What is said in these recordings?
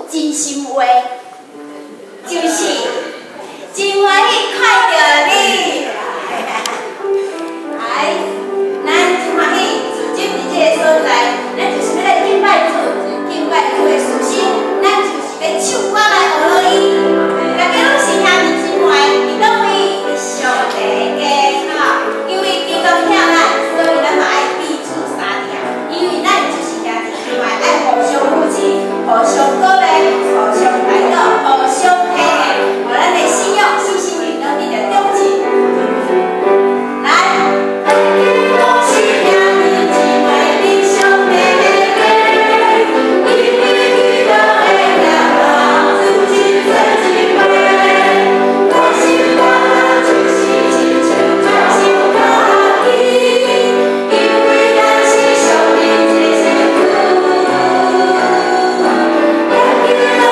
真心話，就是真歡喜看著你。哎，咱真歡喜，聚集佇這個所在，咱就是欲來敬拜主，敬拜主的屬神，咱就是欲唱歌來學落伊。大家攏是兄弟姊妹，佇佗位？佇上帝的家吼，因為基督疼咱，所以咱嘛愛彼此相疼。因為咱就是兄弟姊妹，愛互相扶持，互相鼓勵，互相代禱，互相提醒，予咱的信仰、信心力攏得著長進。來，大家攏是兄弟姊妹，佇上帝的家，因為基督的疼咱，真做一伙。我心肝就是親像全心合一，因為咱是上帝一個身軀。大家攏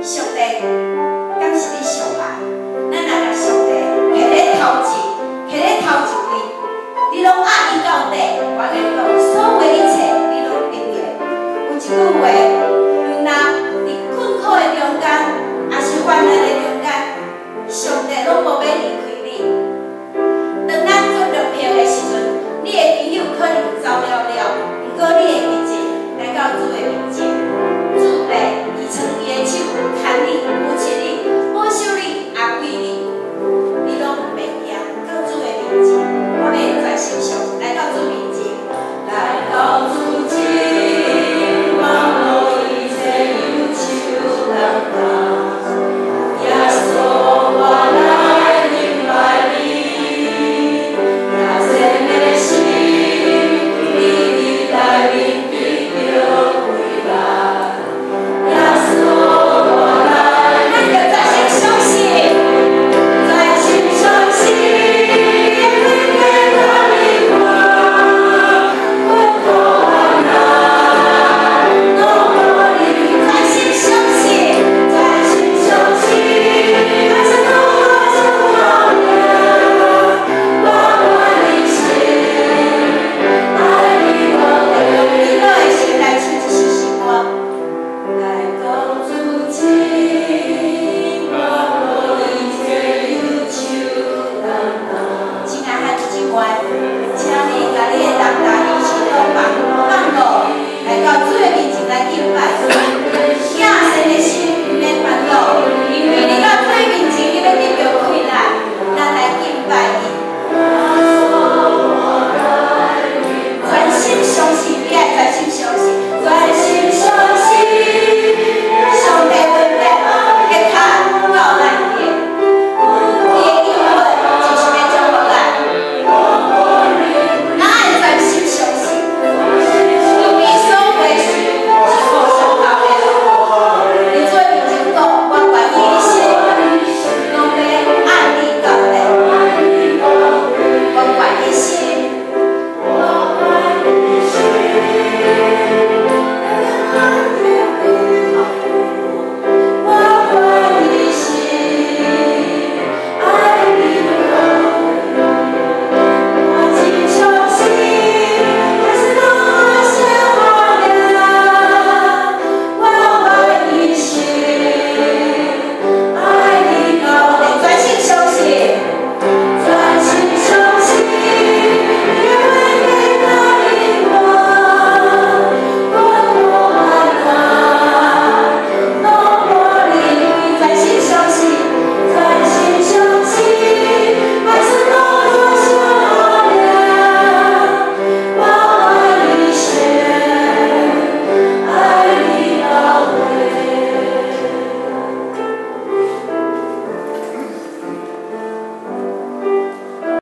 上帝。